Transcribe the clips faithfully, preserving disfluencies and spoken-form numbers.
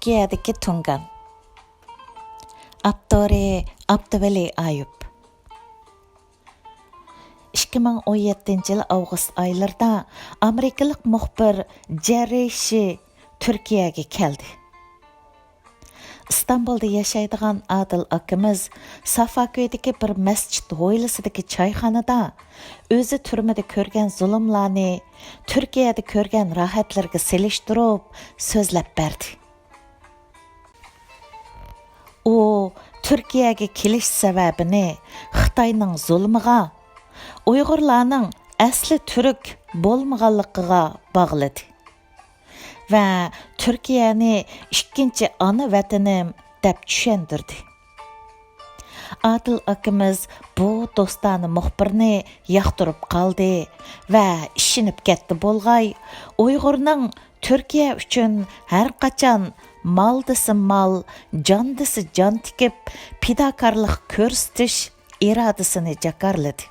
تۈركىيەدىكى تۇڭگان. ئاپتورى: ئابدۇۋەلى ئايۇپ. ئىككى مىڭ ئون يەتتىنچى يىل ئاۋغۇست ئايلىرىدا ئامېرىكىلىق مۇخبىر جېررى شى تۈركىيەگە كەلدى. ئىستانبۇلدا ياشايدىغان ئادىل ئاكىمىز سافاكۆيدىكى بىر مەسچىت ھويلىسىدىكى چايخانىدا ئۆزى تۈرمىدە كۆرگەن زۇلۇملارنى تۈركىيەدە كۆرگەن راھەتلىرىگە سېلىشتۇرۇپ سۆزلەپ بەردى. ئۇ تۈركىيەگە كېلىش سەۋەبىنى خىتاينىڭ زۇلۇمىغا، ئۇيغۇرلارنىڭ ئەسلى تۈرك بولمىغانلىقىغا باغلىدى ۋە تۈركىيەنى ئىككىنچى ئانا ۋەتىنىم دەپ چۈشەندۈردى. ئادىل ئاكىمىز بۇ دوستانە مۇخبىرنى ياقتۇرۇپ قالدى ۋە ئىشىنىپ كەتتى بولغاي، ئۇيغۇرنىڭ تۈركىيە ئۈچۈن ھەرقاچان مال دېسە مال، جان دېسە جان تىكىپ، پىداكارلىق كۆرسىتىش ئىرادىسىنى جاكارلىدى.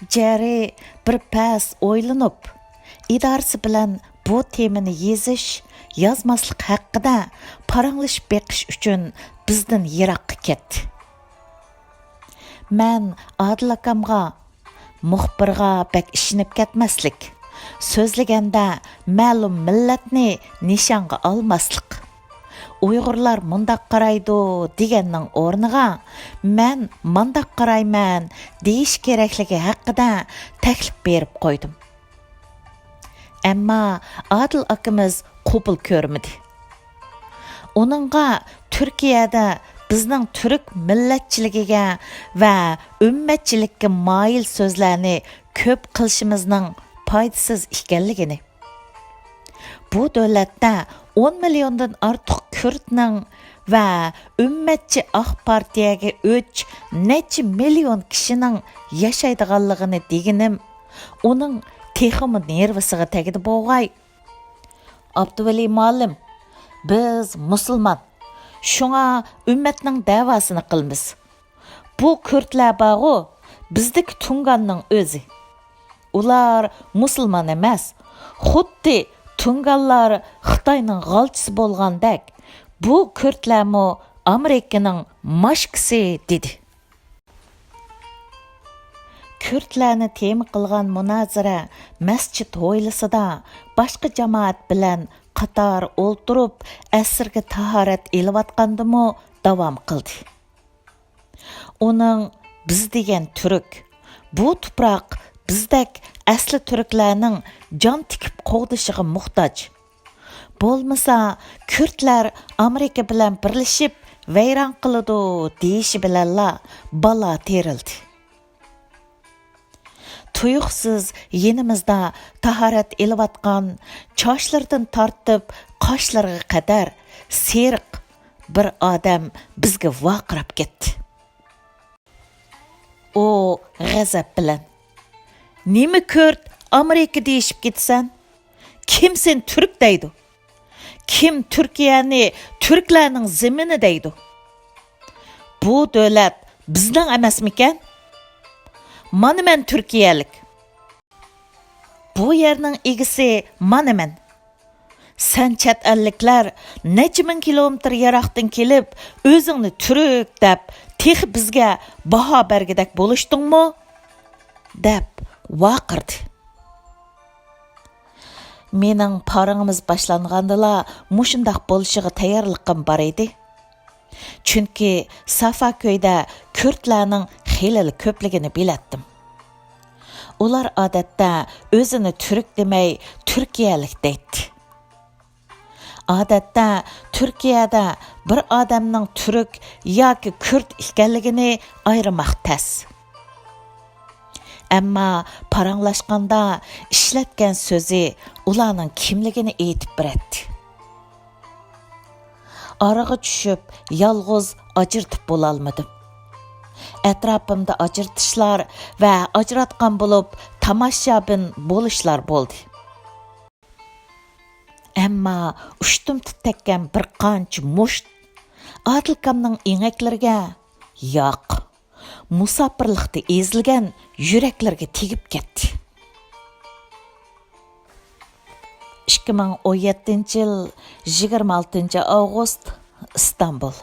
جېررى بىر پەس ئويلىنىپ، ئىدارىسى بىلەن بۇ تېمىنى يېزىش، يازماسلىق ھەققىدە پاراڭلىشىپ بېقىش ئۈچۈن بىزدىن يىراققا كەتتى. مەن ئادىل ئاكامغا، مۇخبىرغا بەك ئىشىنىپ كەتمەسلىك، سۆزلىگەندە مەلۇم مىللەتنى نىشانغا ئالماسلىق، ئۇيغۇرلار مۇنداق قارايدۇ دېگەننىڭ ئورنىغا مەن مانداق قارايمەن دېيىش كېرەكلىكى ھەققىدە تەكلىپ بېرىپ قويدۇم. ئەمما ئادىل ئاكىمىز قوبۇل كۆرمىدى. ئۇنىڭغا تۈركىيەدە بىزنىڭ تۈرك مىللەتچىلىكىگە ۋە ئۈممەتچىلىككە مايىل سۆزلەرنى كۆپ قىلىشىمىزنىڭ پايدىسىز ئىكەنلىكىنى، بۇ دۆلەتتە ئون مىليوندىن ئارتۇق كۈردنىڭ ۋە ئۈممەتچى ئاق پارتىيەگە ئۆچ نەچچە مىليون كىشىنىڭ ياشايدىغانلىقىنى دېگىنىم ئۇنىڭ تېخىمۇ نېرۋىسىغا تەگدى بوغاي. ئابدۇۋەلى مۇئەللىم، بىز مۇسۇلمان، شۇڭا ئۈممەتنىڭ دەۋاسىنى قىلىمىز. بۇ كۈردلەر بارغۇ، بىزدىكى تۇڭگاننىڭ ئۆزى. ئۇلار مۇسۇلمان ئەمەس. خۇددى تۇڭگانلار خىتاينىڭ غالچىسى بولغاندەك، بۇ كۈردلەرمۇ ئامېرىكىنىڭ ماشكىسى، دېدى. كۈردلەرنى تېما قىلغان مۇنازىرە مەسچىت ھويلىسىدا باشقا جامائەت بىلەن قاتار ئولتۇرۇپ ئەسىرگە تاھارەت ئېلىۋاتقاندىمۇ داۋام قىلدى. ئۇنىڭ بىز دېگەن تۈرك، بۇ تۇپراق بىزدەك ئەسلى تۈركلەرنىڭ جان تىكىپ قوغدىشىغا موھتاج. بولمىسا، كۈردلەر ئامېرىكا بىلەن بىرلىشىپ ۋەيران قىلىدۇ دېيىشى بىلەنلا بالا تېرىلدى. تۇيۇقسىز يېنىمىزدا تاھارەت ئېلىۋاتقان، چاچلىرىدىن تارتىپ قاشلىرىغا قەدەر سېرىق بىر ئادەم بىزگە ۋارقىراپ كەتتى. ئۇ غەزەپ بىلەن، «نېمە كۈرد، ئامېرىكا دېيىشىپ كېتىسەن؟ كىم سېنى تۈرك دەيدۇ؟ كىم تۈركىيەنى تۈركلەرنىڭ زېمىنى دەيدۇ؟ بۇ دۆلەت بىزنىڭ ئەمەسمىكەن؟ مانا مەن تۈركىيەلىك. بۇ يەرنىڭ ئىگىسى مانا مەن. سەن چەت ئەللىكلەر نەچچە مىڭ كىلومېتىر يىراقتىن كېلىپ، ئۆزۈڭنى تۈرك دەپ، تېخى بىزگە باھا بەرگۈدەك بولۇشتۇڭمۇ؟» دەپ ۋارقىرىدى. مېنىڭ پاراڭىمىز باشلانغاندىلا مۇشۇنداق بولۇشىغا تەييارلىقىم بار ئىدى. چۈنكى سافاكۆيدە كۈردلەرنىڭ خېلىلا كۆپلۈكىنى بىلەتتىم. ئۇلار ئادەتتە ئۆزىنى تۈرك دېمەي، تۈركىيەلىك دەيتتى. ئادەتتە تۈركىيەدە بىر ئادەمنىڭ تۈرك ياكى كۈرد ئىكەنلىكىنى ئايرىماق تەس. ئەمما پاراڭلاشقاندا ئىشلەتكەن سۆزى ئۇلارنىڭ كىملىكىنى ئېيتىپ بېرەتتى. ئارىغا چۈشۈپ، يالغۇز ئاجرىتىپ بولالمىدىم. ئەتراپىمدا ئاجرىتىشلار ۋە ئاجراتقان بولۇپ، تاماشابىن بولۇشلار بولدى. ئەمما ئۇشتۇمتۇت تەگكەن بىر قانچە مۇشت ئادىلكامنىڭ ئېڭەكلىرىگە، ياق، مۇساپىرلىقتا ئېزىلگەن يۈرەكلىرىگە تېگىپ كەتتى. ئىككى مىڭ ئون يەتتىنچى يىل يىگىرمە ئالتىنچى ئاۋغۇست، ئىستانبۇل.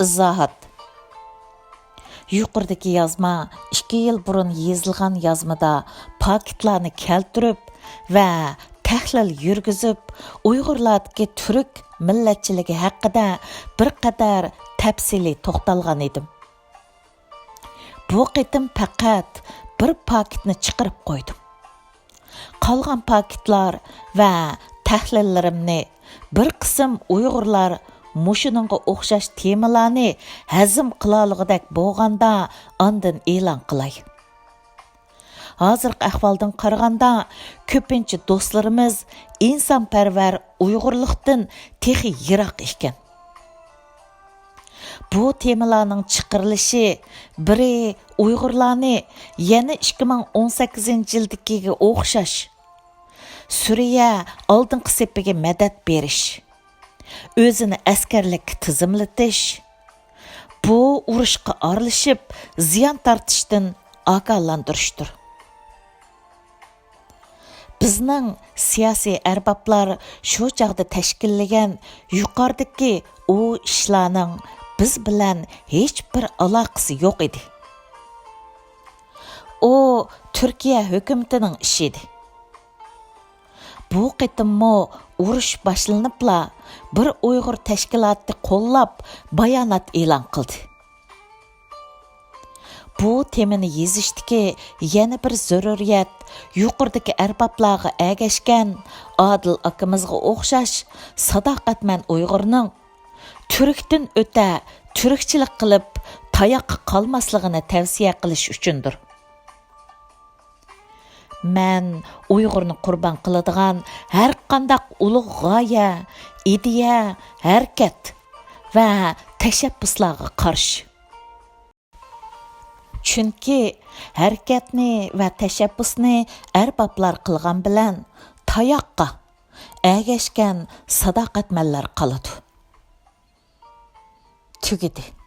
ئىزاھات. يۇقىرىدىكى يازما ئىككى يىل بۇرۇن يېزىلغان يازمىدا پاكىتلارنى كەلتۈرۈپ ۋە تەھلىل يۈرگۈزۈپ، ئۇيغۇرلاردىكى تۈرك مىللەتچىلىكى ھەققىدە بىر قەدەر تەپسىلىي توختالغان ئىدىم. بۇ قېتىم پەقەت بىر پاكىتنى چىقىرىپ قويدۇم. قالغان پاكىتلار ۋە تەھلىللىرىمنى بىر قىسىم ئۇيغۇرلار مۇشۇنىڭغا ئوخشاش تېمىلارنى ھەزىم قىلالىغۇدەك بولغاندا ئاندىن ئېلان قىلاي. ھازىرقى ئەھۋالدىن قارىغاندا، كۆپىنچە دوستلىرىمىز ئىنسانپەرۋەر ئۇيغۇرلۇقتىن تېخى يىراق ئىكەن. بۇ تېمىلارنىڭ چىقىرىلىشى بىرى ئۇيغۇرلارنى يەنە ئىككى مىڭ ئون سەككىزىنچى يىلدىكىگە ئوخشاش سۈرىيە ئالدىنقى سېپىگە مەدەت بېرىش، ئۆزىنى ئەسكەرلىككە تىزىملىتىش، بۇ ئۇرۇشقا ئارىلىشىپ زىيان تارتىشتىن ئاگاھلاندۇرۇشتۇر. بىزنىڭ سىياسىي ئەربابلار شۇ چاغدا تەشكىللىگەن يۇقىرىدىكى ئۇ ئىشلارنىڭ بىز بىلەن ھېچبىر ئالاقىسى يوق ئىدى. ئۇ تۈركىيە ھۆكۈمىتىنىڭ ئىشى ئىدى. بۇ قېتىممۇ ئۇرۇش باشلىنىپلا بىر ئۇيغۇر تەشكىلاتى قوللاپ بايانات ئېلان قىلدى. بۇ تېمىنى يېزىشتىكى يەنە بىر زۆرۈرىيەت يۇقىرىدىكى ئەربابلارغا ئەگەشكەن ئادىل ئاكىمىزغا ئوخشاش ساداقەتمەن ئۇيغۇرنىڭ تۈركتىن ئۆتە تۈركچىلىك قىلىپ تاياققا قالماسلىقىنى تەۋسىيە قىلىش ئۈچۈندۇر. مەن ئۇيغۇرنى قۇربان قىلىدىغان ھەرقانداق ئۇلۇغ غايە، ئىدىيە، ھەرىكەت ۋە تەشەببۇسلارغا قارشى. چۈنكى ھەرىكەتنى ۋە تەشەببۇسنى ئەربابلار قىلغان بىلەن تاياققا ئەگەشكەن ساداقەتمەنلەر قالىدۇ. تۈگىدى.